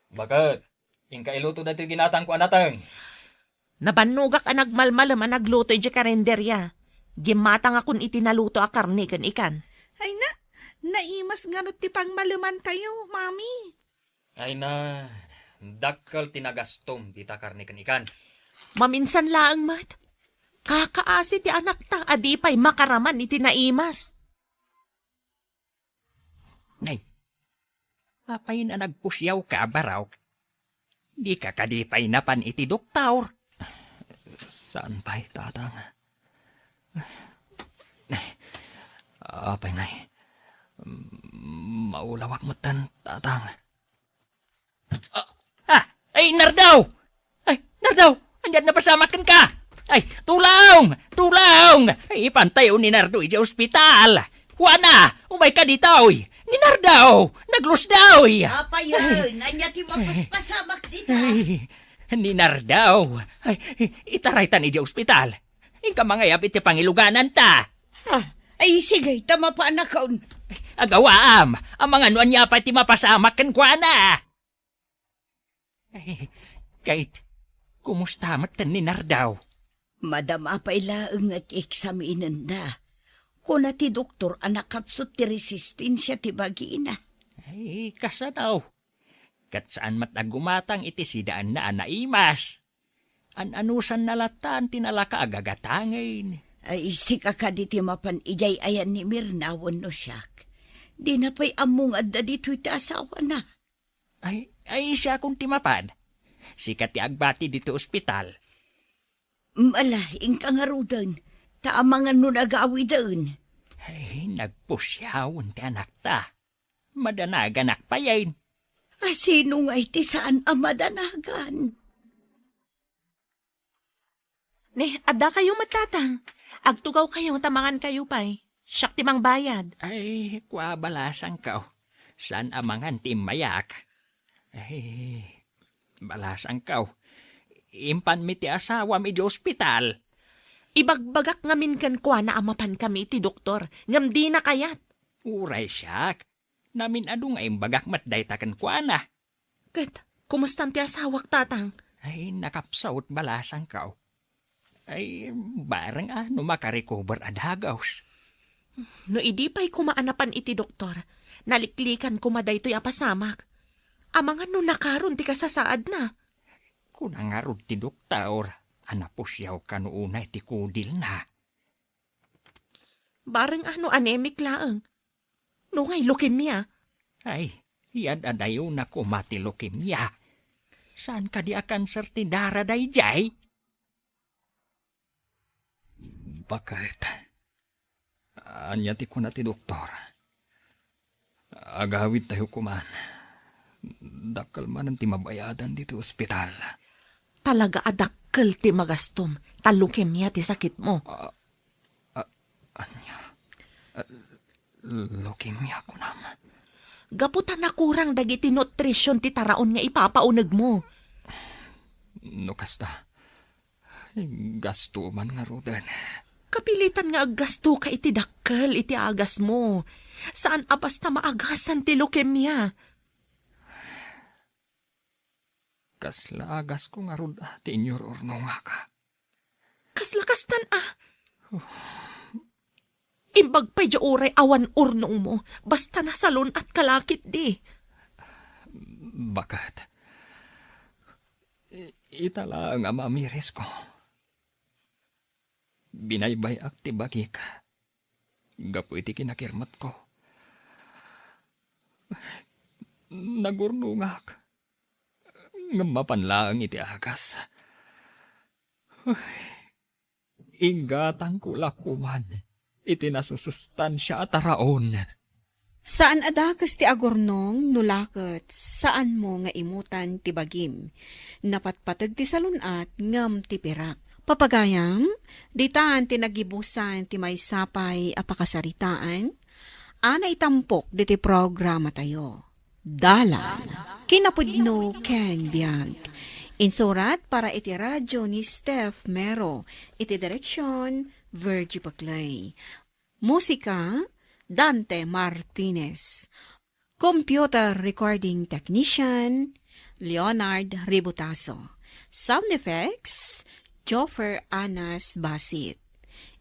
Baket, inka iluto daytoy ginatangko a nateng. Nabannogak a nagmalmalem a nagluto idiay karinderia. Gimmatangakon iti naluto a karne ken ikan. Ay na, naimas ngarud ti pangmalemantayo, Mami. Ay na, dakkel ti nagastom dita karne ken ikan. Maminsan laeng met. Kakaasi ti anakta a di pay makaraman iti naimas. Nay, apay a nagpusiawka, Barok? Dika kadi pay napan iti doktor? Saan pay, Tatang. Apay ngay, maulawak metten, Tatang. Ah! Ah! Ay, Nardo! Ay, Nardo! Ania ti napasamak kenka? Ay, tulong! Tulong! Ay, ipantayo ni Nardo idiay ospital! Juana, umayka ditoy! Ni Nardo! Naglusdoy! Apayen, ania ti mapaspasamak dita? Ay, ni Nardo! Ay, itaraytan idiay ospital. Inka mangayab iti pangilugananta. Ah, ay, sige, ta mapanakon. Agawaam, amangan no ania pay ti mapasamak kenkuana. Ay, Kate, kumusta met ni Nardo? Madama pay laeng nga eksaminenda. Kuna ti doktor a nakapsut ti resistensia ti bagina. Ay, kasano? Ket saan met a gumatang iti sidaanna a naimas. An-anusanna latta ti nalaka a gagatangen. Ay, sika kadi ti mapan idiay ayan ni Mirna wenno siak? Dina pay ammo nga adda ditoy ti asawana. Ay, ay, siakon ti mapan. Sika ti agbati ditoy ospital. Ala, inka ngaruden, ta amangan no nagawiden. Ay, nagpusiawen ti anakta. Madanaganak payen. A, sino ngay ti saan a madanagan? Ne, addakayo met, Tatang. Agtugawkayo ta mangankayo pay. Siak ti mangbayad. Ay, kua, balasangko. Saan a mangan ti immayak? Ay, balasangko. Impanmi ti asawam idiay ospital. Ibagbagak ngamin kenkuana a mapankami iti doktor, ngem dina kayat. Uray siak. Namin-adu nga imbagak met dayta kenkuana. Ket, kumustan ti asawak, Tatang? Ay, nakapsut, balasangko. Ay, bareng a no makarecover a dagus. No idi pay koma a napan iti doktor, naliklikan koma daytoy a pasamak. Amangan no nakaron ti kasasaadna. Kuna ngarud ti doktor a napusiaw kano unay ti kudilna. Bareng a no anemic laeng. No ngay leukemia. Ay, iyad-adayona koma ti leukemia. Saan kadi a kanser ti dara daydiay? Baket. Ania ti kuna ti doktor? Agawidtayo koman. Dakkel manen ti mabayadan ditoy ospital. Talaga a dakkel ti magastom, ta leukemia ti sakitmo. Ah, ah, ania? Ah, leukemia, kunam? Gapu ta nakurang dagiti nutrition ti taraon nga ipapaunegmo. No kasta, gasto man ngaruden. Kapilitan nga aggastoka iti dakkel iti agasmo. Saan a basta maagasan ti leukemia. Kasla agasko ngarud a ti inyor-urnongak. Kasla kastan a. Imbag pay diay uray awan urnongmo, basta nasalun-atka la ketdi. Baket. I-, ita laeng a mamirisko. Binaybay-ak ti bagik gapu iti kinakirmetko. Nagurnongak, ngem mapan laeng iti agas. Inggatangko la koman iti nasusustansia a taraon. Saan a dakes ti agurnong no la ket saanmo nga imutan ti bagim. Napatpateg ti salun-at ngem ti pirak. Papagayam, ditan ti nagibusan ti maysa pay a pakasaritaan a naitampok ditoy programatayo. Dalan, kinapudno ken biag. Insurat para iti radyo ni Steph Mero, iti direksyon, Virgie Paclay. Musika, Dante Martinez. Computer recording technician, Leonard Ributaso. Sound effects, Joffer Anas Basit.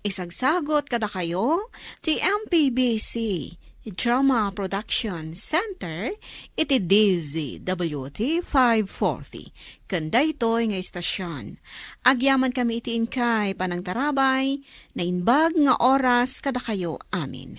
Isagsagot kadakayo ti M P B C Drama Production Center iti D Z W T five forty ken daytoy nga istasyon. Agyaman kami iti inkay panangtarabay, naimbag nga oras kadakayo amin.